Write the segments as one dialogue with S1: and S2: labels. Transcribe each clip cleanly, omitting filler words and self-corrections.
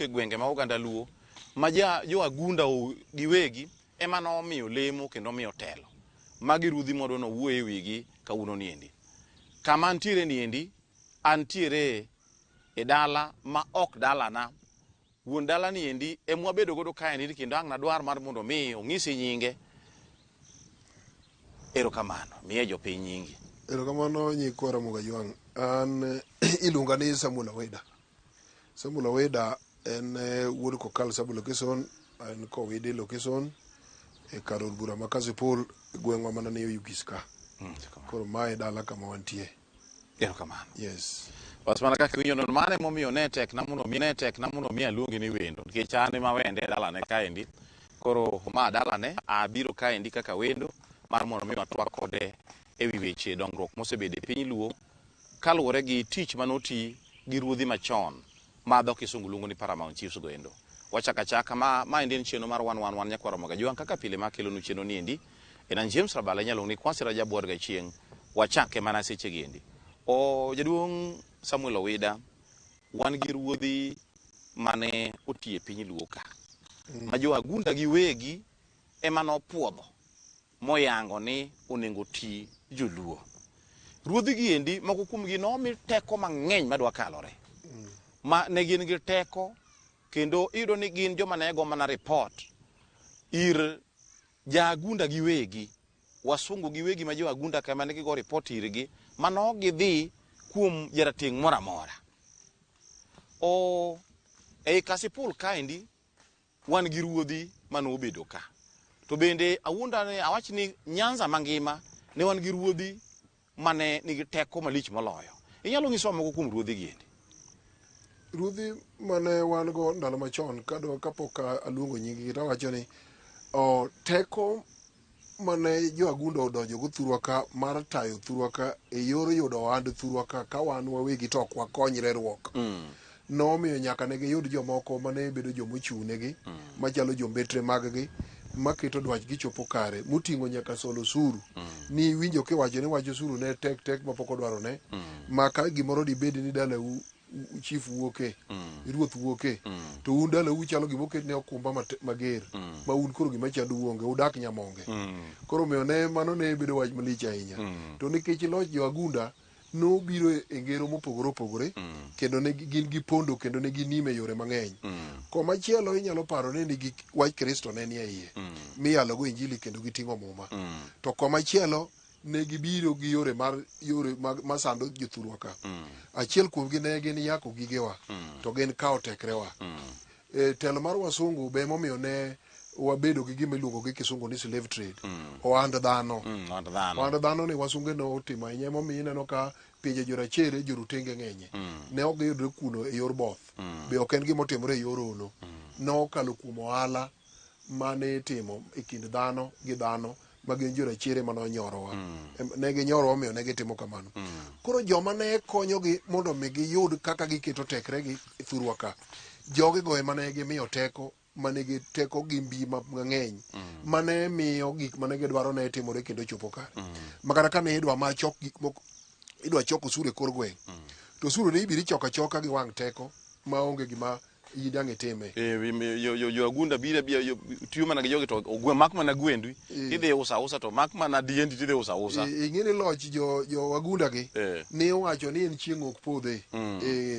S1: e gwenge ma oganda Luo ma ja jo Agunda giwegi ema nomiyo lemo kendo omiyo telo. Magi ruodhi mwadwa ni wawuo e wigi kawuono niendi. Kama antiere niendi, antiere e dala ma ok dalana. Wuon dala niendi ema wabedo godo kaendi kendo ang' nadwar mar mondo mi ong'isi nyinge. Erokamano, miye jopiny nyingi.
S2: Erokamano nyikwa Ramogi Ajwang'. An iluonga ni Samuel Aweda. Samuel Aweda en wuod Kokal sub location, en Kowidi location e kar od bura ma Kasipul e gweng'wa mana ni Oyugis ka. Koro mae e dala kama wantie.
S1: Erokamano.
S2: Yes.
S1: Bas mana kaka iwinjo no mano emomiyo ne tek na mondo mi ne tek na mondo mi aluongi ni wendo nikech an ema wende e dalane kaendi. Koro ma dalane abiro kaendi kaka wendo mar mondo mi watwak kode e wi weche dongruok mosebedo e piny Luo kaluwore gi tich mane oti gi ruodhi machon ma dho kisungu luongo ni Paramount Chiefs go endo. Wachako achaka ma maendi en chenro mar wan wan wan nyakwar Ramogi Ajwang' kaka pile ma kelonu chenro ni endi en an James Rabala inyalo luongo ni Kwasi Rajabu Wuod Gachieng' wachake mana seche gi endi. O jaduong' Samuel Owida wan gi ruodhi mane otiyo e piny Luo ka ma jo Agunda giwegi ema nopuodho moyango ni onego oti joluo. Ruodhi gi endi moko kuomgi nomi teko mang'eny madwa kalore. Ma ne gin gi teko kendo iyudo ni gin joma ne go mana report ir ja Agunda giwegi, wasungu giwegi ma jo Agunda ka ema ne gigo report irgi ma ne ok gidhi kuom jarateng' moro amora. O ei Kasipul kaendi wan gi ruodhi mane obedo ka. To bende awuonda ni awach ni Nyanza mangima ne wan gi ruodhi mane nigi teko malich moloyo. Inyalo nyisowa moko kuom ruodhi gi endi?
S2: Ruodhi mane wan go ndalo machon kadwa kapok aluongo nying gi tawacho ni o, teko mane jo Agunda odonjo go thurwa ka mar tayo thurwa ka e yor yudo ohand thurwa ka ka wan wawegi to ok wakonyre ruok nomiyo nyaka ne giyud jomoko mane bedo jomochung' negi machalo jombetre mag-gi maketo dwachgi chopo kare moting'o nyaka solo osuru ni iwinjo kiwacho ni wach osuru ne tek tek mapok odwarone ma ka gimoro dibed ni dalau chief wuoke ruoth wuoke to un dalau chalo gima oketne okumba mager ma un koro gima chandou onge udak nyamonge koro omiyo ne mano ne bedo wach malich ahinya to nikech loch jo Agunda nobiro e ngero mopogore opogore kendo ne gin gi pondo kendo ne ginime yore mang'eny komachielo inyalo paro ni nigi wach Kristo ne nie iye miyalogo injili kendo giting'o muma to komachielo ne gibiro gi yore mar yore mag masando jothurwa ka achiel kuomgi ne gin yako gigewa to gin kawo tekrewa e, telo mar wasungu be emomiyo ne wabedo gi gima iluongo gi kisungu ni slave trade ohand dhano
S1: Ohand dhano.
S2: ohand dhano ni wasunge notimo ahinya emomiyo ineno ka pinje jorachere jorutenge ng'enye ne ok giyudre kuno e yor both be ok en gima otimore e yor olo nokalo kuom ohala mane itimo e kind dhano gi dhano ma gin jorachere mane onyorowa ne ginyorowa omiyo ne gitimo kamano koro joma ne konyogi mondo mi giyud kaka giketo tekregi e thurwa ka jogigo ema ne gimiyo teko manigi teko gi mbi mang'eny mane miyo gik mane gidwaro ne timore kendo chopo kare ma kata kane idwa ma chok gik moko idwa chok osuru e kor gweng' to osuru ne ibiro ichoko achoka gi wang' teko maonge gima idang' itime
S1: Jo Agunda biro abira tiyo mana gi jogi to ogwe mak mana gwendi idhi uso ausa to mak mana diendi tidhi uso ausa.
S2: Ing'e ni loch jo Wagunda gi ne owacho ni en chieng' ok podhe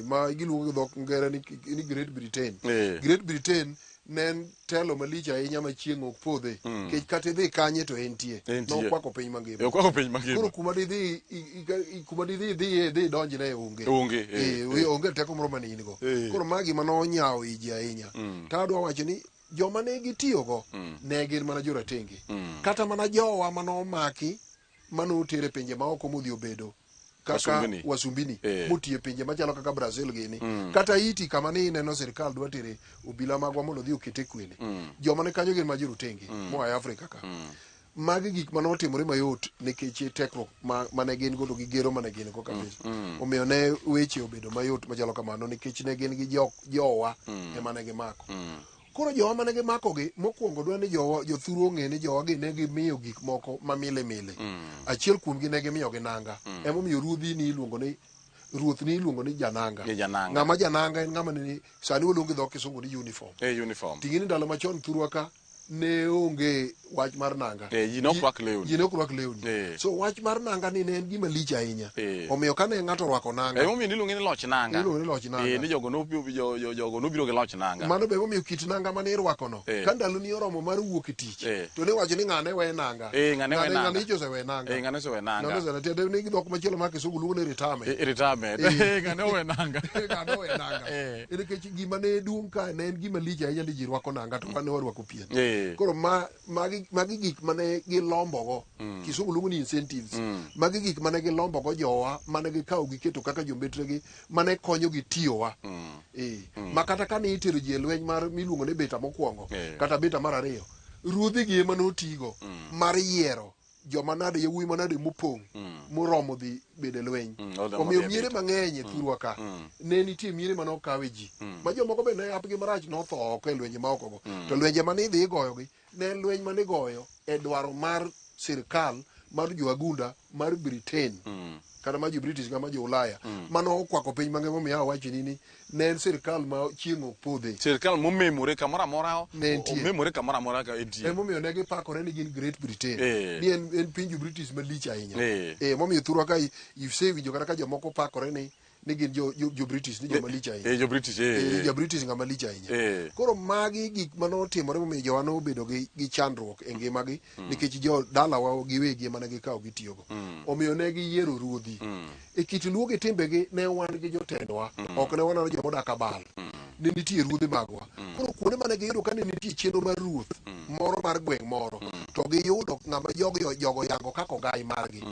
S2: ma giluongo gi dhok ngere ni Great Britain. Great Britain ne en telo malich ahinya ma chieng' ok podhe nikech kata idhi kanye to entie.
S1: Entie.
S2: Nokwako piny mangima.
S1: Okwako piny mangima.
S2: Koro kuma didhi kuma didhi idhiye idhi idonjne onge.
S1: Onge,
S2: Onge teko moro mane in go.
S1: Eh.
S2: Koro ma gima nonyawo i ji ahinya. To adwa wacho ni joma ne gitiyogo ne gin mana joratenge. Kata mana jowa manomaki manoter e pinje maoko modhi obedo kaka
S1: Wasumbini.
S2: wasumbini
S1: Eh.
S2: motiyo e pinje machalo kaka Brazil gini kata Haiti kama ni ineno sirikal dwa tere obila magwa mondo odhi okete kwene joma ne kanyo gin ma jorotenge moa e Afrika ka magi gik mane otimore mayot nikech tekruok mane gin godo gi gero mane gin go kabisa omiyo ne weche obedo mayot machalo kamano nikech ne gin gi jowa ema ne gimako koro jowa mane gimakogi mokwongo dwa ni jowa jothuru ong'e ni jowa gi ne gimiyo gik moko ma mile mile achiel kuomgi ne gimiyogi nanga emomiyo ruodhi ni iluongo ni Ruoth ni iluongo ni jananga.
S1: Ni jananga.
S2: Ng'ama jananga en ng'ama ni sani waluongo gi dho kisungu ni uniform.
S1: E uniform.
S2: Ting'e ni ndalo machon thurwa ka ne onge wach mar nanga.
S1: Eh, ji ne ok rwak lewni.
S2: Ji ne ok rwak lewni.
S1: Eh.
S2: So wach mar nanga ni ne en gima lich ahinya.
S1: Eh.
S2: Omiyo kane ng'ato orwako nanga,
S1: Emomiyo niluonge ni loch nanga.
S2: Iluonge ni loch nanga.
S1: Eh, ni jogo nobiro jogo nobiro gi loch nanga.
S2: Mano be emomiyo kit nanga mane irwakono
S1: Eh.
S2: ka ndaloni oromo mar wuok e tich
S1: Eh.
S2: to ne iwacho ni ng'ane we nanga.
S1: Eh, ng'ane we nanga.
S2: Ng'ane icho osewe nanga.
S1: Eh, ng'ane osewe nanga.
S2: Ng'ane osewe tiende ni gi dhok machielo mar kisungu luongo ni retirement.
S1: Eh, retirement.
S2: Eh.
S1: Eh, ng'ane owe nanga.
S2: Ng'ane owe nanga.
S1: Eh.
S2: En Nikech gima ne duong' ka ne en gima lich ahinya ni ji rwako nanga to wan ne warwako pien.
S1: Eh.
S2: Koro ma magi gik mane gilombogo kisungu luongo ni incentives. Magi gik mane gilombogo jowa mane gikawo giketo kaka jombetregi mane konyogi tiyowa. Eh. Ma kata kane itero ji e lweny mar miluongo ni beta mokwongo
S1: Eh.
S2: kata beta mar ariyo, ruodhigi ema notigo mar yiero joma nade yawuoyi manade mopong' moromo dhi bedo e lweny.
S1: Odhi
S2: Omiyo
S1: e
S2: miere
S1: vita.
S2: mang'eny e thurwa ka ne nitie miere mane okawe ji ma jomoko be ne apgi marach notho oko e lwenje maokogo to lwenje mane idhi igoyogi ne en lweny mane igoyo e dwaro mar sirkal mar joagunda mar Britain kata mar jo British kata mar jo Ulaya mane okwako piny mangima omiyo awachoni ni ne en sirkal ma chieng' ok podhe.
S1: Sirkal momemore kamoro amora.
S2: Ne nitie.
S1: Omemore kamoro amora ka entie.
S2: Emomiyo ne gipakore ni gin Great Britain.
S1: Eh.
S2: Ni en piny jo British malich ahinya.
S1: Eh.
S2: Eh, momiyo thurwa ka isewinjo kata ka jomoko pakore ni gin jo British ni joma lich ahinya.
S1: Eh, jo British eh.
S2: Eh, jo British ng'ama lich ahinya.
S1: Eh.
S2: Koro magi gik mane otimore momiyo jowa nobedo gi chandruok e ngimagi nikech jo dalawa giwegi ema ne gikawo gitiyogo. Omiyo ne giyiero ruodhi. E kit luo gi timbegi ne wan gi jotendwa, ok ne waneno joma odak abal. Ne nitie ruodhi magwa. Koro kuonde mane giyudo ka ne nitie chenro mar ruoth moro mar gweng' moro, to giyudo ng'ama jogo yango kaka ogai margi.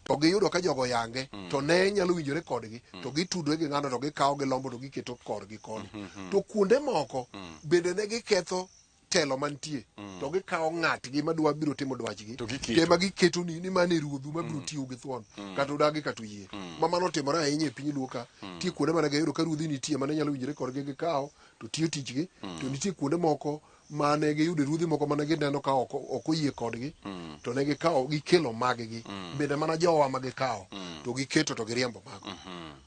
S2: To giyudo ka jogo yange, to ne nyalo winjore kodgi, to gitudore gi ng'ano to gikawo gilombo to giketo korgi koni. To kuonde moko bende ne giketho telo mantie to gikawo ng'atgi madwa biro timo dwachgi
S1: To giketo.
S2: ema giketo ni mano e ruodhu mabiro tiyo gi thuon kata udagi kata uyie ma mano otimore ahinya e piny luo ka nitie kuonde mane giyudo ka ruodhi nitie mane nyalo winjore kodgi gikawo to tiyo tichgi to nitie kuonde moko mane giyudo ruodhi moko mane gineno ka ok oyie kodgi to ne gikawo gikelo maggi bende mana jowa ma gikawo to giketo to giriembo mago.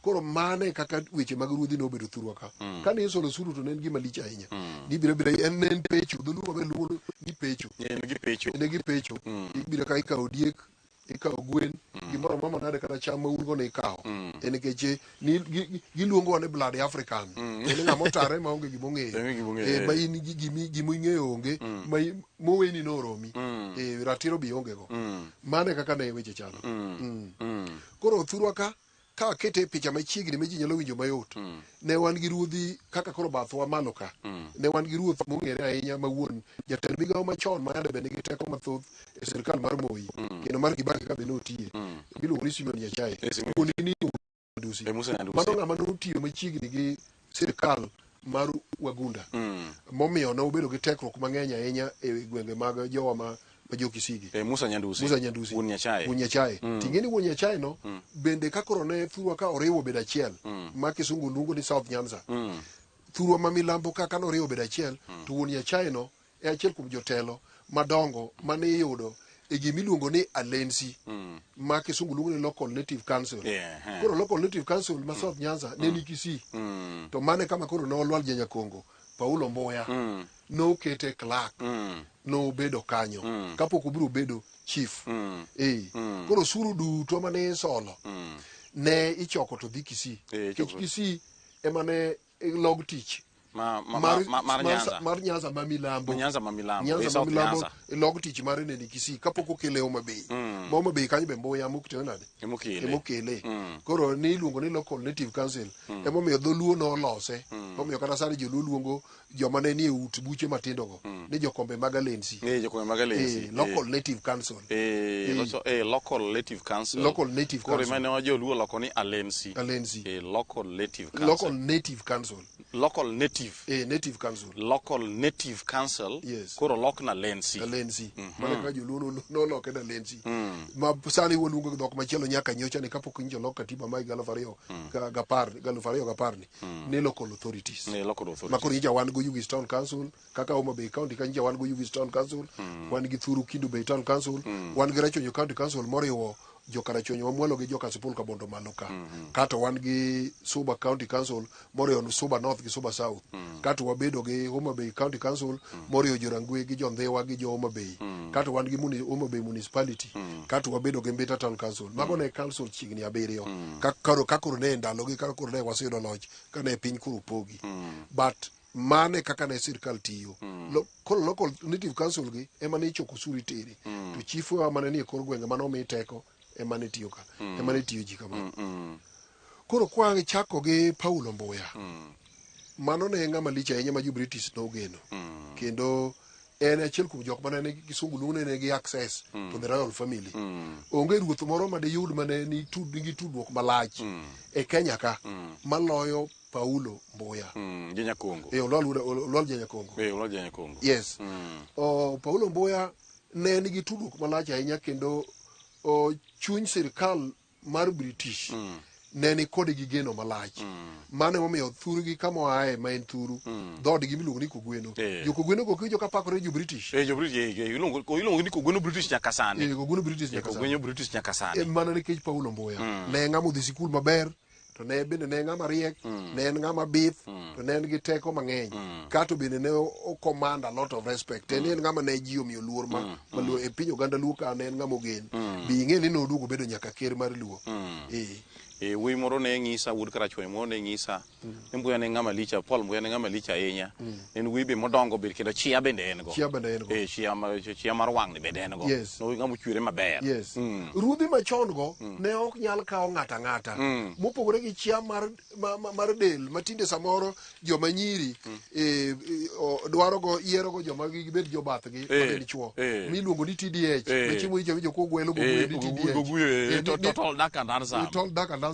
S2: Koro mano e kaka weche mag ruodhi nobedo thurwa ka. Kane isolo osuru to ne en gima lich ahinya. Nibiro abira en ne en pecho, dholuo maber luongo ni pecho.
S1: En gi pecho.
S2: Ne gipecho. Ibiro ka ikawo diek, ikawo gwen, gimoro amora manade kata cham ma un go ne ikawo. En nikech giluongowa ni blood African. En ng'ama otare maonge gima ong'eyo.
S1: Onge gima ong'eyo,
S2: Eh, ma in gi gima ing'eyo onge, ma moweni noromi. Eh, ratiro be ionge go. Mano e kaka ne weche chalo. Koro thurwa ka akete e picha machiegni ma ji nyalo winjo mayot, ne wan gi ruodhi kaka koro bathwa malo ka. Ne wan gi ruoth mong'ere ahinya ma wuon jatend migawo machon ma yande be nigi teko mathoth e sirkal mar Moi kendo mar Kibaki ka be notiye. Miluongo ni Simeon Nyachae.
S1: Eh, Simeon.
S2: Wuon gi ni Nyandusi.
S1: Eh, Musa Nyandusi.
S2: Mano ng'ama notiyo machiegni gi sirkal mar Wagunda. Momiyo ne obedo gi tekruok mang'eny ahinya e gwenge mag jowa ma jo Kisigi.
S1: Eh, Musa Nyandusi.
S2: Musa Nyandusi.
S1: Wuon Nyachae.
S2: Wuon Nyachae. Ting'e ni wuon Nyachae no bende ka koro ne thurwa ka oriwo bedo achiel ma kisungu luongo ni South Nyanza. Thurwa ma milambo ka noriwo bedo achiel to wuon Nyachae no e achiel kuom jotelo madongo mane iyudo e gimiluongo ni Alensi ma kisungu luongo ni Local Native Council.
S1: Yeah,
S2: Koro Local Native Council ma South Nyanza ne ni Kisii. To mane kama koro nolwal Janyakongo Paulo Mboya nokete clerk nobedo kanyo kapok obiro bedo chief. Eh. Koro osuru duto mane isolo ne ichoko to dhi Kisii.
S1: Eh,
S2: Nikech
S1: ichoko.
S2: Kisii ema ne log tich
S1: Mar Nyanza.
S2: mar Nyanza ma milambo.
S1: Nyanza ma milambo.
S2: Nyanza
S1: Eh,
S2: ma
S1: South
S2: milambo
S1: Nyanza.
S2: log tich mare ne ni Kisii kapok okele Homa Bay. Ma Homa Bay kanyo be Mboya mokete nade?
S1: Emokele.
S2: Emokele. Koro ni iluongo ni Local Native Council. Emomiyo dholuo nolose. Emomiyo kata sani joluo luongo joma ne nie ut buche matindo go ni jokombe mag Alensi.
S1: Eh, jokombe mag Alensi.
S2: Eh, Local Native Council.
S1: Eh, Local Native Council.
S2: Local Native
S1: Koro
S2: Council.
S1: ema ne joluo oloko ni Alensi.
S2: Alensi.
S1: Eh, Local Native Council.
S2: Local Native Council.
S1: Local Native.
S2: Eh, Native Council.
S1: Local Native Council.
S2: Yes.
S1: Koro lok na Lensi.
S2: Alensi. Mano kaka joluo noloke na Lensi. Ma sani waluongo gi dhok machielo nyaka nyocha ni kapok nyocha olok katiba ma higa 2010 ni ni local authorities.
S1: Ne local authorities.
S2: Ma koro nyocha wan go Ugis Town Council kaka Homa Bay County ka nyocha wan go Ugis Town Council, wan gi Thuru Kendu Bay Town Council, wan gi Rachuonyo County Council moriwo Jokarachuonyo mamwalo gi Jokasipul Kabondo malo ka. Kato wan gi Suba County Council moriwo Suba North gi Suba South. Kato wabedo gi Homa Bay County Council moriwo Jorangwe gi Jondhiwa gi jo Homa Bay. Kato wan gi Homa Bay Municipality. Kato wabedo gi Mbita Town Council. Mago ne council chiegni 7. Ka koro ne ndalogi ka koro ne waseyudo loch ka ne piny koro pogi. But mane kaka ne sirkal tiyo. Koro local native council gi ema ne ichoko osuru itere. To chiefwa mane nie kor gwenge mane omi teko ema ne tiyo ka. Ema ne tiyo ji kamano. Koro kwa chako gi Paulo Mbuya. Mano ne ng'ama lich ahinya ma jo British nogeno. Kendo en achiel kuom jok mane nigi kisungu luongo ni nigi access to the royal family. Onge ruoth moro madiyud mane nigi tudruok malach e Kenya ka maloyo Paulo Mbuya.
S1: Janyakongo.
S2: Olwal Janyakongo.
S1: Olwal Janyakongo.
S2: Yes. Paulo Mbuya ne nigi tudruok malach ahinya kendo chuny sirkal mar British ne ni kode gi geno malach. Mano emomiyo thurgi kama oaye ma en thuru, dhoodgi miluongo ni Kogweno. Jo Kogweno go kiwinjo ka pakore jo British.
S1: Jo British, iluongo ni Kogweno British nyaka sani.
S2: Kogweno British nyaka sani.
S1: Kogweno British nyaka sani.
S2: Mana nikech Paulo Mbuya. Ne ng'ama odhi sikul maber, to ne bende ne ng'ama riek, ne en ng'ama bith, to ne en gi teko mang'eny. Kato bende ne o command a lot of respect. En ng'ama ne ji omiyo luor ma Luo e piny oganda Luo ka ne en ng'ama ogen. Bi ing'e ni noduogo bedo nyaka ker mar Luo.
S1: Wuoyi moro ne ng'isa, wuod Karachuonyo moro ne ng'isa ni Mbuya ne ng'ama lich, Paul Mbuya ne ng'ama lich ahinya. En wuoyi be modongo be kendo chia bende en go.
S2: Chia bende en go.
S1: Chia mar wang'ni bende en go.
S2: Yes.
S1: No ng'ama ochwere maber.
S2: Yes. Ruodhi machon go ne ok nyal kawo ng'ato ang'ata. Mopogore gi chia mar del matinde samoro joma nyiri dwaro go yiero go joma gibed jobathgi ma gin chwo. Miluongo ni TDH. Ma chiemo icho winjo kogwelo goguyo ni TDH.
S1: Goguyo, total dark and handsome.
S2: Tall, dark and handsome.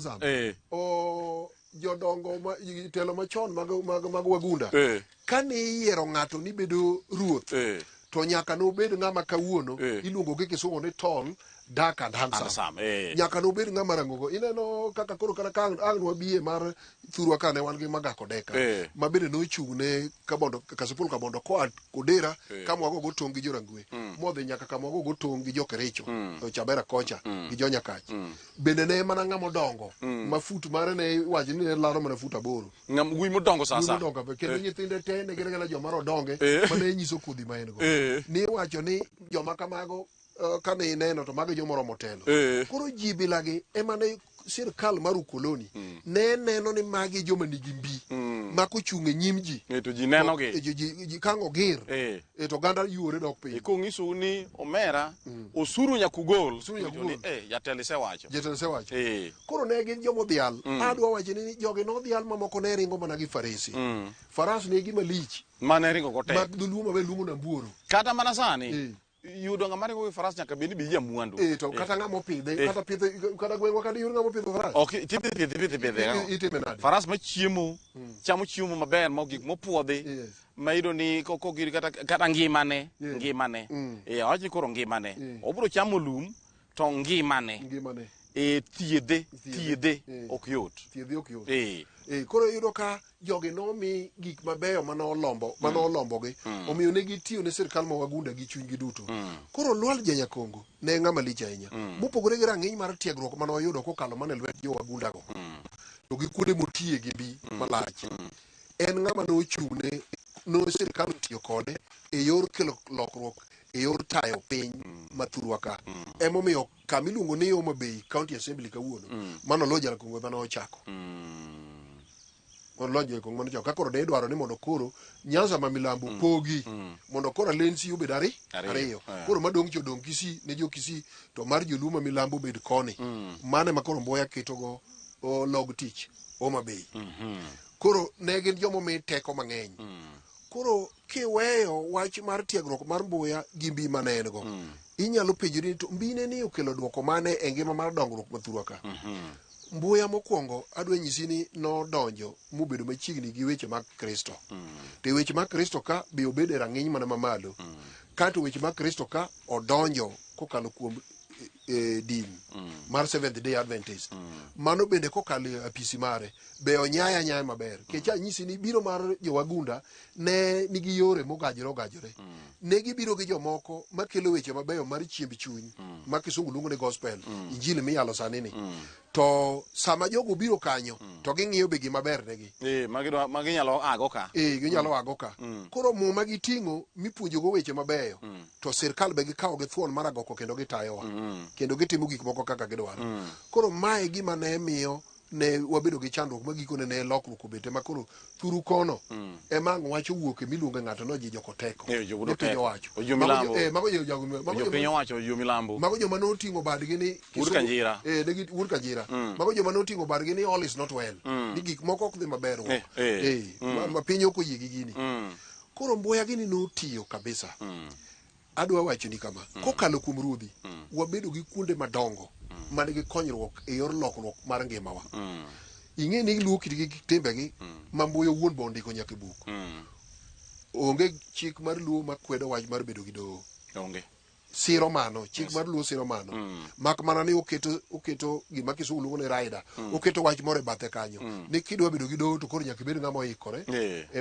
S2: Jodongo ma telo machon mag Wagunda. Kane iyiero ng'ato ni bedo ruoth, to nyaka nobed ng'ama kawuono iluongo gi kisungu ni tall, dark and handsome.
S1: Handsome,
S2: Nyaka nobed ng'ama rangogo. Ineno kaka koro kata ka ang' wabiye mar thurwa ka ne wan gi Magako Deka, ma bende nochung' ne Kabondo, Kasipul Kabondo koa Kodera, kama wagogo tong' gi Jorangwe, modhi nyaka kama wagogo tong' gi Jokericho, Chabera kocha, gi Jonyakach. Bende ne mana ng'ama odongo, ma fut mare ne iwacho ni ne laro mana fut 8.
S1: Ng'am wuoyi modongo sasa.
S2: Wuoyi modongo, kendo nyithinde te ne gin agina joma rodonge, mane nyiso kodhi ma en go. Ni iwacho ni joma kamago kane ineno to mago joma oromo telo. Koro ji bilagi ema ne sirkal mar ukoloni ne neno ni magi joma nigi mbi ma kochung' e nyim ji
S1: To ji neno gi.
S2: Ji ka ang' oger to oganda yuore dok piny.
S1: Kong'isou ni omera osuru nyaka ugol.
S2: Osuru nyaka ugol.
S1: Jatelo isewacho.
S2: Jatelo isewacho. Koro ne gin joma odhial. Adwa wacho ni jogi nodhial mamoko ne ringo mana gi farese. Faras ne gima lich.
S1: Mane ringo go tek.
S2: Mag dholuo maber luongo nambuoro.
S1: Kata mana sani. Yudo ng'ama ringo gi faras nyaka bed ni be jamwandu.
S2: To kata ng'ama opidhe, kata pidhe, kata gweng'wa kata iyud ng'ama opidho faras.
S1: Ok, tipidhe, pidhe, pidhe, pidhe.
S2: Itime nade?
S1: Faras machiemo, chamo chiemo maber, mo gik mopuodhi. Ma iyudo ni kokir kata ngimane, ngimane. Awach ni koro ngimane. Obiro chamo lum to ngimane.
S2: Ngimane.
S1: Thiedhe, thiedhe ok yot.
S2: Thiedhe ok yot. Koro iyudo ka jogi nomi gik mabeyo mane olombo, mane olombogi. Omiyo ne gitiyo ne sirkal ma Wagunda gi chunygi duto. Koro Lwal Janyakongo ne ng'ama lich ahinya. Mopogore gi rang'iny mar tiegruok mane oyudo kokalo mana e lwet jo Wagunda go. To gi kuonde motiye gi mbi malach. En ng'ama nochung' ne no sirkal otiyo kode e yor kelo lokruok e yor tayo piny ma thurwa ka. Emomiyo kama iluongo ni Homa Bay County Assembly kawuono, mano Lwal Janyakongo ema nochako. Mano Lwal Janyakongo mane ochako. Ka koro ne idwaro ni mondo koro Nyanza ma milambo pogi mondo koro Alensi obed
S1: Ariyo.
S2: ariyo. Koro madong' cha odong' Kisii ne jo Kisii to mar joluo ma milambo obed koni. Mano ema koro Mboya ketogo log tich Homa Bay. Koro ne gin joma omi teko mang'eny. Koro kiweyo wach mar tiegruok mar Mbuya gi mbi mane en go, inyalo penjori ni to mbine ni okelo duoko mane e ngima mar dongruok ma thurwa ka. Mbuya mokwongo adwa nyisi ni nodonjo mobedo machiegni gi weche mag Kristo. To e weche mag Kristo ka be obedo e rang'iny mana mamalo. Kato weche mag Kristo ka odonjo kokalo kuom din mar Seventh Day Adventist. Mano bende kokalo e apisi mare be onyaya anyaya maber. Kech anyisi ni biro mar jowagunda ne nigi yore mogajore ogajore. Ne gibiro gi jomoko makelo weche mabeyo mar chiemb chuny ma kisungu luongo ni gospel, injili miyalo sani ni. To sama jogo biro kanyo to ging'iyo be gima ber negi.
S1: Magi nyalo ago ka.
S2: Ginyalo ago ka. Koro muma giting'o mipuonjogo weche mabeyo to sirkal be gikawo gi thuon mar agoko kendo gitayowa. Kendo gitimo gik moko kaka gidwaro. Koro mae gima ne miyo ne wabedo gi chandruok ma gikone ne lokruok obete ma koro thuru kono ema ang' wach owuok e miluongo ng'ato no ji jokoteko.
S1: Jogudo
S2: Ni piny
S1: teko.
S2: owacho.
S1: Ojo
S2: Mago
S1: milambo.
S2: Mago jo- jo- mago
S1: Jopiny
S2: joma-
S1: owacho jo milambo.
S2: mago joma noting'o badgi ni
S1: Wuod Kanjira.
S2: Negi wuod Kanjira. Mago joma noting'o badgi ni all is not well. Ni gik moko ok dhi maber. Ma piny ok oyie gi gini. Koro Mboya gini notiyo kabisa. Adwa wacho ni kama, kokalo kuom ruodhi, wabedo gi kuonde madongo man gi konyruok e yor lokruok mar ngimawa. Ing'e ni luo kitgi gi timbegi ma Mboya owuon be ondiko nyaka e buk. Onge chik mar luo makwedo wach mar bedo gi doho.
S1: Onge.
S2: Siro mano, chik mar luo siro mano. Mak mana ni oketo gima kisungu luongo ni rider. Oketo wach moro e bathe kanyo. Ni kidwa bedo gi doho to koro nyaka ibed ng'ama oikore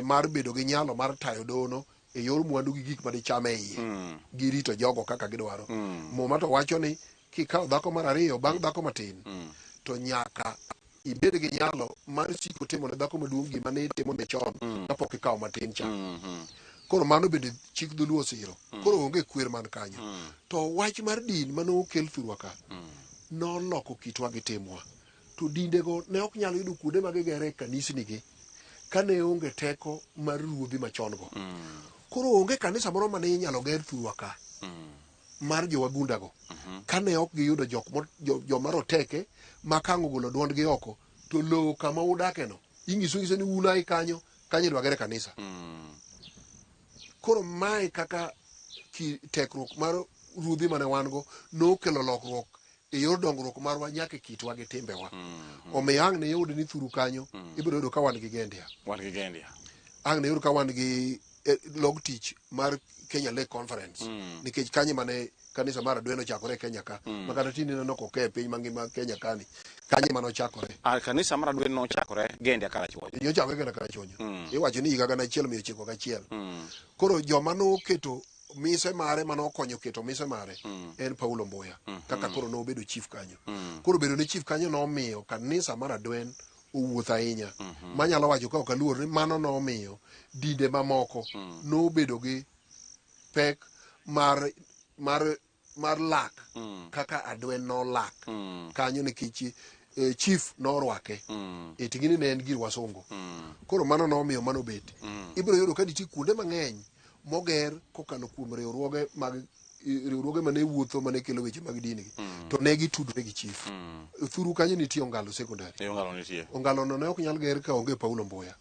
S2: mar bedo gi nyalo mar tayo dohono e yor mwandu gi gik madicham e iye. Gi rito jogo kaka gidwaro. Muma to wacho ni kikawo dhako mar ariyo bang' dhako matin to nyaka ibed gi nyalo mar siko timo ne dhako maduong' gima ne itimo ne chon kapok ikawo matin cha. Koro mano bende chik dholuo osiro. Koro onge kwer man kanyo. To wach mar din mane okel thurwa ka noloko kitwa gi timwa. To dindego ne ok nyal yudo kuonde ma gigere kanisni gi kane onge teko mar ruodhi machon go. Koro onge kanisa moro mane inyalo ger thurwa ka mar jowagundago kane ok giyudo joma roteke ma kang' ogolo duondgi oko to lowo kama udakeno inyiso nyiso ni un ai kanyo kanyo idwa gere kanisa. Koro mae kaka tekruok mar ruodhi mane wan go nokelo lokruok e yor dongruok marwa nyaka e kitwa gi timbewa. Omiyo ang' ne yud ni thuru kanyo ibiro yudo ka wan gi Gendia.
S1: Wan gi Gendia.
S2: Ang' ne yud ka wan gi log tich mar Kenya Lake Conference. Nikech kanyo mane kanisa mar Adwen ochakore e Kenya ka. Ma kata tinde ineno koke e piny mangima Kenya kani. Kanyo mane ochakore.
S1: Kanisa mar Adwen nochakore Gendia Karachuonyo.
S2: Nochakore Gendia Karachuonyo. Iwacho ni higa 1901. Koro joma noketo mise mare mane okonyo keto mise mare en Paulo Mboya. Kaka koro nobedo chief kanyo. Koro bedo ne chief kanyo nomiyo kanisa mar Adwen owuotho ahinya. Manyalo wacho ka ok aluor ni mano nomiyo dinde mamoko nobedo gi pek mar lak kaka Adwen nolak kanyo nikech chief norwake. Ting'ini ne en gir wasungu. Koro mano nomiyo mano bet. Ibiro yudo ka nitie kuonde mang'eny moger kokalo kuom riwruoge mag riwruoge mane wuotho mane kelo weche mag dini gi. To ne gitudore gi chief. Thuru kanyo nitie Ongalo Secondary.
S1: Ongalo nitie.
S2: Ongalo no ne ok nyal ger ka onge Paulo Mboya.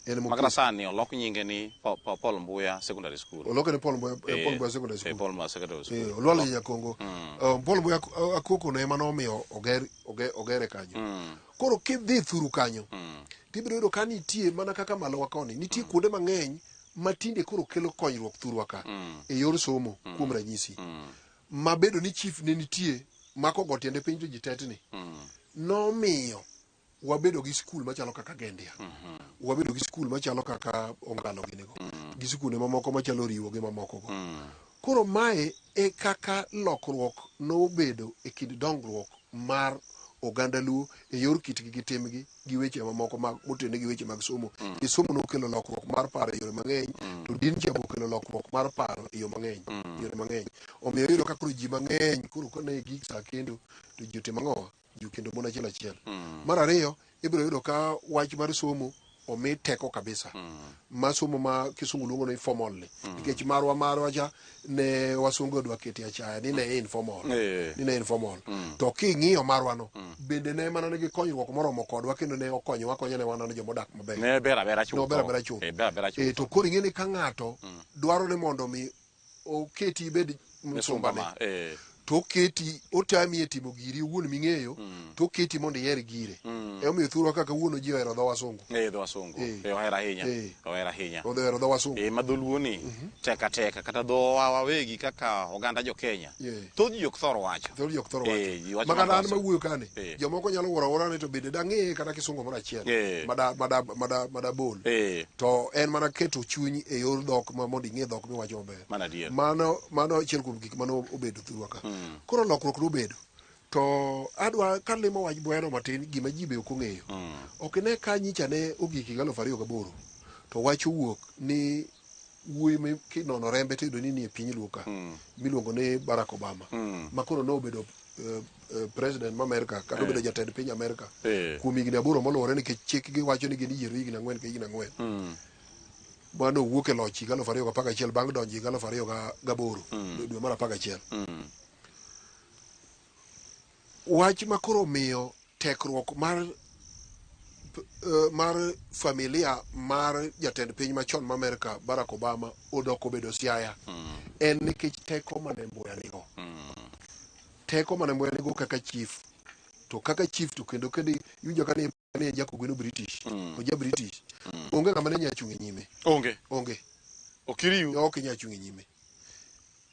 S2: En
S1: Makata sani olok nyinge ni Paul Mbuya Secondary School.
S2: Oloke ni Paul Mbuya, Paul Mbuya Secondary School.
S1: Paul Mbuya Secondary School.
S2: Olwalo Nyakongo. Paul Mbuya Akoko ne ema nomiyo ogere kanyo. Koro kidhi thuru kanyo, tibiro yudo ka nitie mana kaka malo wa koni, nitie kuonde mang'eny matinde koro kelo konyruok thurwa ka e yor somo kuom ranyisi. Ma bedo ni chief ne nitie mako go tiende piny to ji tetni. Nomiyo wabedo gi skul machalo kaka Gendia. Wabedo gi skul machalo kaka Ongalo ginigo. Gi skunde mamoko machalo Riwo gi mamoko go. Koro mae e kaka lokruok nobedo e kind dongruok mar oganda Luo e yor kitgi gi timgi gi weche mamoko mag motenore gi weche mag somo. E somo nokelo lokruok mar paro e yore mang'eny, to din cha okelo lokruok mar paro e yo mang'eny, yore mang'eny. Omiyo iyudo ka koro ji mang'eny koro kane gik sa kendo to ji otimo ang'owa? Ji okendo mon achiel achiel. Mar ariyo, ibiro yudo ka wach mar somo omi teko kabisa. Ma somo ma kisungu luongo ni formal ni. Nikech marwa cha ne wasungu odwa kete achaya ni ne informal. Ni ne informal. To king'iyo marwa no, bende ne mana nigi konyruok moromo kodwa kendo ne okonyowa akonya ne wan jomodak maber.
S1: Ne ber abera chutho.
S2: Ne ber abera chuth.
S1: Ber abera chutho.
S2: To koro ing'e ni ka ng'ato dwaro ni mondo mi oketi ibed msumbane, To oketi otami e timo giri owuon ming'eyo to oketi mondo iher gire. Emomiyo thurwa kaka kawuono ji ohero dho wasungu.
S1: Dho wasungu.
S2: Eh.
S1: Ohero ahinya. Ohero ahinya.
S2: Ohero dho wasungu.
S1: Ma dholuo ni teka teka kata dho wawegi kaka oganda jo Kenya. Thoth ji ok thor wacho.
S2: Thoth ji ok thor wacho.
S1: Ji wacho
S2: Ma kata an
S1: makosa.
S2: mawuoyo kani, jomoko nyalo wuoro awuora ni to bende dang'e kata kisungu moro achiel mada bol. To en mana keto chuny e yor dhok ma mondo ing'e dhok miwacho maber.
S1: Mano adier.
S2: Mano achiel kuom gik mane obedo thurwa ka. Koro lokruok nobedo. To adwa kalimo wach bwero matin gima ji be ok ong'eyo. Ok ine ka nyicha ne ogik higa 2008 to wach owuok ni wuoyi mi kinono rembe tiyudo ni nie piny luo ka miluongo ni Barack Obama ma koro nobedo president ma Amerika kata obedo jatend piny Amerika kuom higni 8 moluwore nikech chikgi wacho ni gin iyiero higni 4 ka higni 4. Mano owuok e loch higa 2011 bang' donjo higa 2008 dwe mar 11. Wach ma koro miyo tekruok mar familia mar jatend piny machon ma Amerika Barack Obama odok obedo Siaya en nikech teko mane Mboya nigo. Teko mane Mboya nigo kaka chief to kaka chief to kendo kendo iwinjo ka ni en jakogweno British oja British onge ng'ama ne nyalo chung' e nyime.
S1: Onge.
S2: Onge.
S1: Okiriu.
S2: Ok inyal chung' e nyime.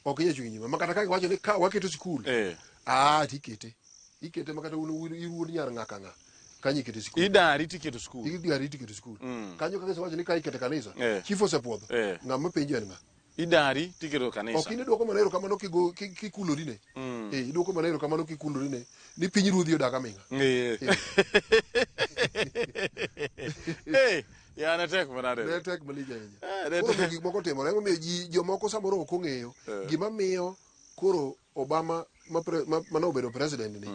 S2: Ok inyal chung' e nyime. Ma kata ka giwacho ni ka waketo sikul tikete. Ikete ma kata un iwuon nyar ng'a ka ng'a. Kanyo ikete sikul.
S1: Idari tiketo skul.
S2: Idari tiketo sikul. Kanyo kaka isewacho ni ka ikete kanisa. Chief osepuodho. Ng'ama penjo en ng'a?
S1: Idari tiketo kanisa.
S2: Ok in idwoko mana erokamano kikulorine. Idwoko mana erokamano kikulorine ni piny ruodhi odak aming'a.
S1: Ya ne tek manade.
S2: Ne tek malich ahinya.
S1: Ne
S2: Koro
S1: tek.
S2: gik moko timore emomiyo ji jomoko samoro ok ong'eyo gima miyo koro Obama mane obedo president ni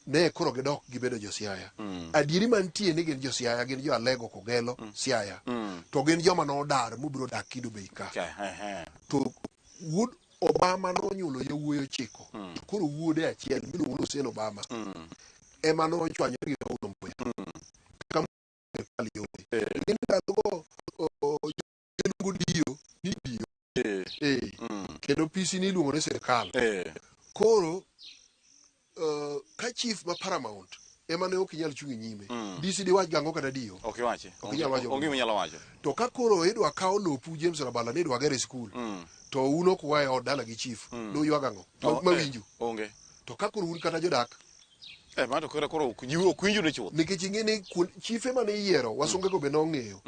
S2: ne koro gidok gibedo jo Siaya. Adieri mantie ni gin jo Siaya, gin jo Alego Kogelo Siaya. To gin joma nodar mobiro dak Kendu Bay ka. To wuod Obama nonyuolo yawuoyi 9. Koro wuode achiel miluongo ni Hussein Obama ema nochwanyore gi Paulo Mboya. Kaka sirkal yore. Ing'e ni ndalogo iluongo dio ni dio. Kendo PC ni iluongo ni sirkal. Koro ka chief ma Paramount ema ne ok inyal chung' e nyime. DC diwach gang'o kata dio.
S1: Ok iwachi.
S2: Ok inyal wacho.
S1: Onge minyalo wacho.
S2: To ka koro idwa kawo lopu James Rabala ni idwa gere skul. To un ok uae od dala gi chief. Duywag ang'o? Mawinju.
S1: Onge.
S2: To ka koro un kata jodak
S1: Ma to koro ok winju ni chuth.
S2: Nikech ing'e ni chife mane iyiero wasunge go be nong'eyo.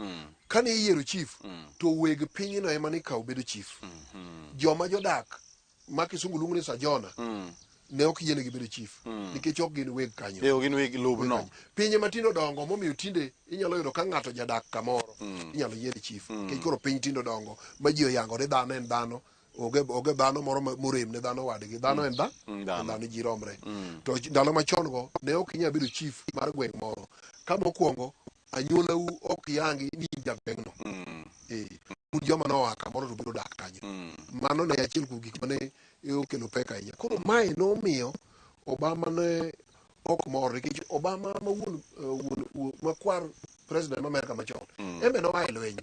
S2: Kane iyiero chief to weg pinyno ema ne ikawo bedo chief. Joma jodak ma kisungu luongo ni sajona ne ok yienegi bedo chief nikech ok gin weg kanyo.
S1: Ok gin weg lobno.
S2: Pinje matindo dongo momiyo tinde inyalo yudo ka ng'ato jadak kamoro inyalo yier chief nikech koro piny tindo dongo ma ji oyango ni dhano en dhano. Onge dhano moro morem ne dhano wadgi. Dhano en dhano ji romre. To ndalo machon go ne ok inyal bedo chief mar gweng' moro. Ka mokwongo anyuolau ok yangi ni in jagweng'no. Un joma noa kamoro to biro dak kanyo. Mano ne achiel kuom gik mane okelo pek ahinya. Koro mae nomiyo Obama ne ok mor nikech Obama ma wuon makwar president ma Amerika machon embe noa e lweny.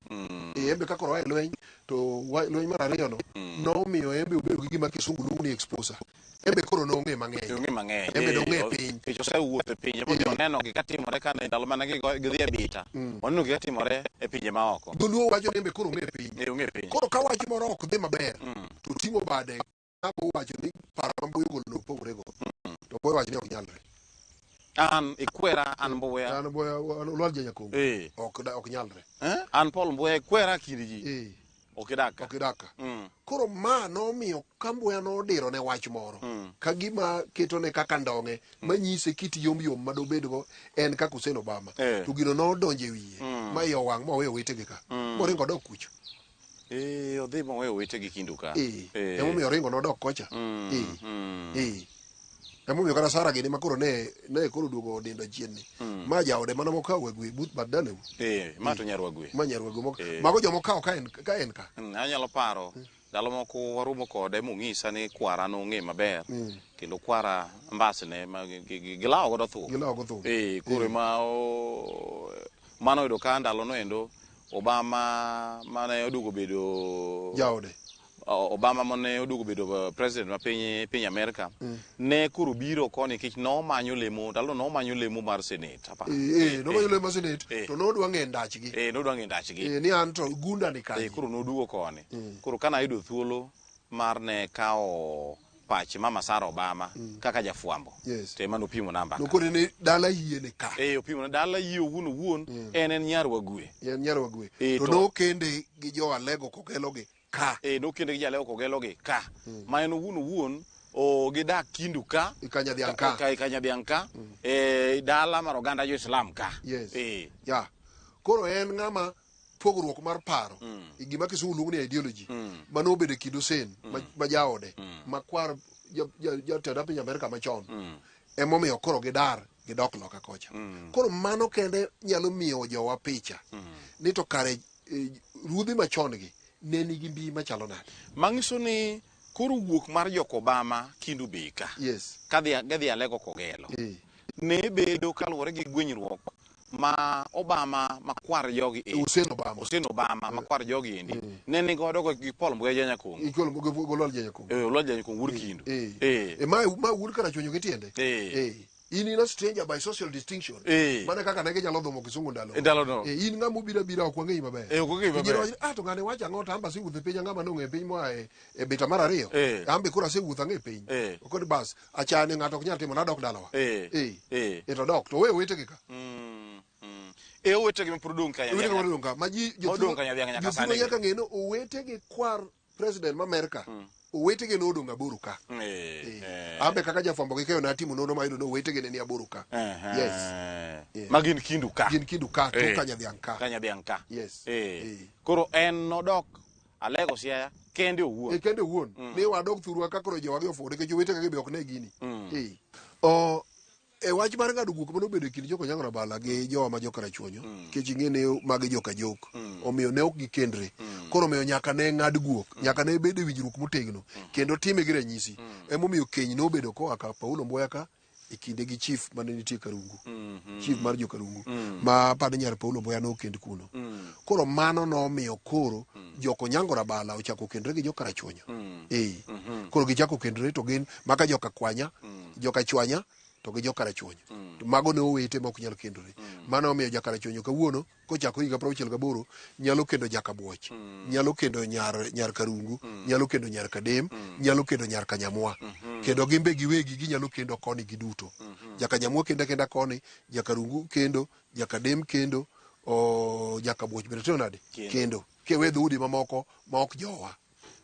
S2: Embe ka koro oa e lweny to lweny mar ariyo no nomiyo embe obedo gi gima kisungu luongo ni exposure. Embe koro nong'e mang'eny.
S1: Ong'e mang'eny.
S2: Embe nong'e piny.
S1: Nikech osewuotho e pinje momiyo oneno gik timore ka ndalo mane gidhi e bita. Oneno gik timore e pinje maoko.
S2: Dholuo wacho ni embe koro ong'e piny.
S1: Ong'e piny.
S2: Koro ka wach moro ok dhi maber to ting'o bade kama owacho ni paro ma Mboya ogolo no opogore go. To Mboya wacho ni ok nyalre.
S1: An ikwera an Mboya.
S2: An Mboya an Olwal Janyakongo. Ok nyalre.
S1: An Paul Mboya ikwera kind ji. Ok idak ka.
S2: Ok idak ka. Koro ma nomiyo ka Mboya nodiro ne wach moro. Ka gima ketone kaka ndong'e manyise kit yom yom madobedgo en kaka Hussein Obama. To gino nodonjo e wiye. Ma iye owang' moweyo owetegi ka. Moringo odok kucho.
S1: Odhi moweyo owetegi kindu ka.
S2: Emomiyo oringo nodok kocha. Emomiyo kata Sara gini ma koro ne koro duogo onindo chien ni. Ma jaode mana mokawo Wagwe but bad dalau.
S1: Ma to nyar Wagwe.
S2: Ma nyar Wagwe. Mago joma okawo ka en ka.
S1: Anyalo paro ndalo moko waromo kode mong'isa ni kwara nong'e maber. Kendo kwara mbasne ma gilawo godo thum.
S2: Gilawo godo thum.
S1: Koro ma mano oyudo ka ndalo no endo Obama mane oduogo bedo
S2: jaode.
S1: Obama mane oduogo bedo president ma piny Amerika ne koro biro koni nikech nomanyo lemo ndalo nomanyo lemo mar senate apa.
S2: Nomanyo lemo mar senate to nodwa ng'e ndachgi.
S1: Nodwa ng'e ndachgi.
S2: Ni an to gunda ni kanye.
S1: Koro noduogo koni. Koro kana ayudo thuolo mar ne kawo pach Mama Sarah Obama kaka jafwambo.
S2: Yes.
S1: To ema nopimo namba ka.
S2: Nokone ni dala yie ni ka.
S1: Opimo na dala yie owuon owuon en nyar Wagwe.
S2: En nyar Wagwe. To nokende gi jo Alego Kogelo gi ka.
S1: Nokende gi Jalego Kogelo gi ka. Ma en owuon owuon gidak Kindu ka.
S2: Kanyadhiang' ka.
S1: Ka Kanyadhiang' ka. Dala mar oganda jo Islam ka.
S2: Yes. Ya. Koro en ng'ama pogruok mar paro gima kisungu luongo ni ideology mano obedo e kind Hussein ma jaode makwar jatend piny Amerika machon emomiyo koro gidar gidok loka kocha. Koro mano kende nyalo miyo jowa picha ni to kare ruodhi machon gi ne nigi mbi machalo nade.
S1: Manyiso ni koro wuok mar jok Obama Kindu Bay ka.
S2: Yes.
S1: Kadhi Alego Kogelo. Ne bedo kaluwore gi gwenyruok ma Obama makwar jogi endi.
S2: Hussein Obama.
S1: Hussein Obama makwar jogi endi. Ne ni godo gi Paul Mbuya Janyakongo.
S2: Ikolo golol Janyakongo.
S1: Olwal Janyakongo wuod Kindu.
S2: Ma wuod Karachuonyo gi tiende. In a stranger by social distinction. Mana kaka ne ginyalo dhumo kisungu ndalo.
S1: Ndalo no.
S2: In ng'ama obiro abira ok wang'eyi maber.
S1: Ok wang'eyi maber.
S2: Ji wacho, to ng'ane wacho ang'o to an be asewuotho e piny ang'ama nong'eyo piny moa e bita mar ariyo. An be koro asewuotho ang'e piny. Koro bas achane ng'ato ok nyal timo nadok dalawa. To dok to we owetegi ka.
S1: Owetegi ma pod odong' ka
S2: Owetegi ma odong' ka. Ma ji
S1: Odong' ka nyadhiang' nyaka
S2: jothurwa
S1: sani.
S2: nyaka ng'e ni owetegi kwar president ma Amerika. Owetegi nodong' aboro ka. An be kaka jafwambo gi keyo natimo nonro mayudo ni owetegi ne ni aboro ka. Yes.
S1: Ma gin Kindu ka.
S2: Gin Kindu ka, to Kanyadhiang' ka.
S1: Kanyadhiang' ka.
S2: Yes.
S1: Koro en nodok Alego Siaya kende owuon.
S2: Kende owuon. Ni wadok thurwa ka koro jowagi ofuwo nikech owetegi be ok ne gini. E wach mar ng'ado guok mane obedo e kind joka Onyango Rabala gi jowa ma joka Rachuonyo, nikech ing'e ni magi joka Jok, omiyo ne ok gikendre. Koro omiyo nyaka ne ng'ad guok, nyaka ne bed e winjruok motegno, kendo time gi ranyisi. Emomiyo keny nobedo koa ka Paulo Mboya ka e kinde gi chief mane nitie Karungu. Chief mar jo Karungu. Ma aparo ni nyar Paulo Mboya nokend kuno. Koro mano nomiyo koro joka Onyango Rabala ochako kendre gi joka Rachuonyo. Koro gichako kendre to gin maka joka Kwanya, joka Chwanya to gi joka Rachuonyo. To mago ne owete ma ok nyal kendore. Mano omiyo joka Rachuonyo kawuono kochako higa 68 nyalo kendo Jakabuoch, nyalo kendo nyar Karungu, nyalo kendo nyar Kadem, nyalo kendo nyar Kanyamwa. Kendo gin be giwegi ginyalo kendo koni giduto. Jakanyamwa kendo kenda koni, Jakarungu kendo, Jakadem kendo, Jakabuoch bende timo nade? Kendo. Kewe dhoudi mamoko ma ok jowa.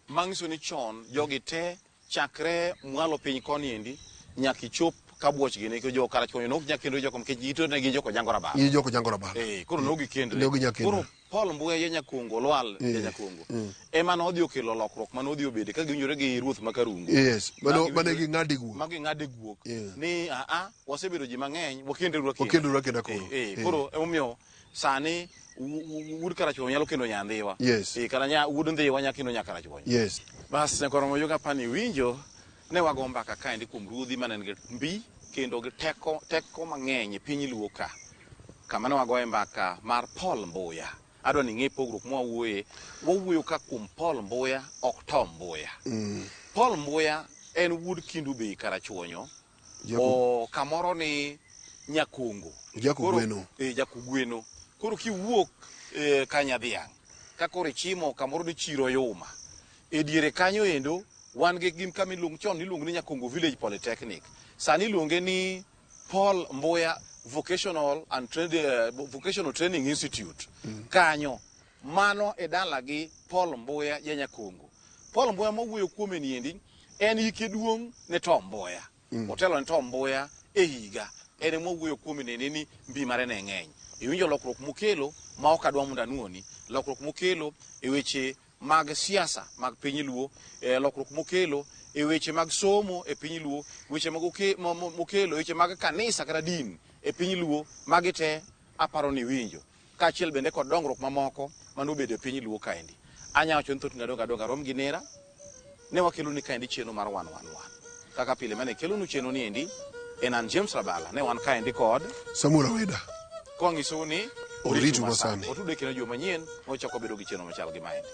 S1: Manyiso ni chon jogi te chakre mwalo piny koni endi nyaka ichop Kabuoch gini ko jo Karachuonyo nok nyaka kendo joko nikech gito ne gin joko Onyango Rabala.
S2: Gin joko Onyango Rabala.
S1: Koro ne ok gikendre.
S2: Ne ok ginyal kendre.
S1: Koro Paul Mbuya ja Nyakongo, Olwal ja Nyakongo. Ema nodhi okelo lokruok mane odhi obede ka giwinjore gi ruoth ma Karungu.
S2: Yes, mane ging'ade guok.
S1: Ma ging'ade guok. Ni wasebedo ji mang'eny, wakendre wakenda.
S2: Wakendre wakenda koro.
S1: Koro emomiyo sani wuod Karachuonyo nyalo kendo nya Ndhiwa.
S2: Yes.
S1: Kata wuod Ndhiwa nyalo kendo nya Karachuonyo.
S2: Yes.
S1: Bas ne koro moyoga pani winjo ne wago mbaka kaendi kuom ruodhi mane nigi mbi kendo gi teko mang'eny e piny Luo ka. Kama ne wagoye mbaka mar Paul Mbuya. Adwa ni ing'e pogruok mwawuoye. Wawuoyo ka kuom Paul Mbuya, ok Tom Mbuya. Paul Mbuya en wuod Kindu Bay Karachuonyo. O kamoro ni Nyakongo.
S2: Jakogweno.
S1: Jakogweno. Koro kiwuok Kanyadhiang', ka koro ichimo kamoro ni Chiro Yuma. E diere kanyo endo wan gi gim kama iluongo chon iluongo ni Nyakongo Village Polytechnic. Sani iluonge ni Paul Mbuya Vocational and Vocational Training Institute. Kanyo mano e dalagi Paul Mbuya ja Nyakongo. Paul Mbuya mawuoyo kuome ni endi en hike duong' ne Tom Mboya. Otelo ne Tom Mboya e higa. En ema owuoyo kuome nene ni mbi mare ne ng'eny. Iwinjo lokruok mokelo ma ok adwa mondo anuoni. Lokruok mokelo e weche mag siasa mag piny Luo, lokruok mokelo e weche mag somo e piny Luo, weche mag mokelo e weche mag kanisa kata din e piny Luo, magi te aparo ni winjo. Kaachiel bende kod dongruok mamoko mane obedo e piny Luo kaendi. Anya wacho ni thothne adongo adonga rom gi nera, ne wakelo ni kaendi chenro mar 111. Kaka pile mane kelonu chenro ni endi, en an James Rabala, ne wan kaendi kod
S2: Samuel Aweda.
S1: Kwang'isou ni
S2: Oritu masani.
S1: Otude kendo juma manyien, wachako bedo gi chenro machal gi maendi.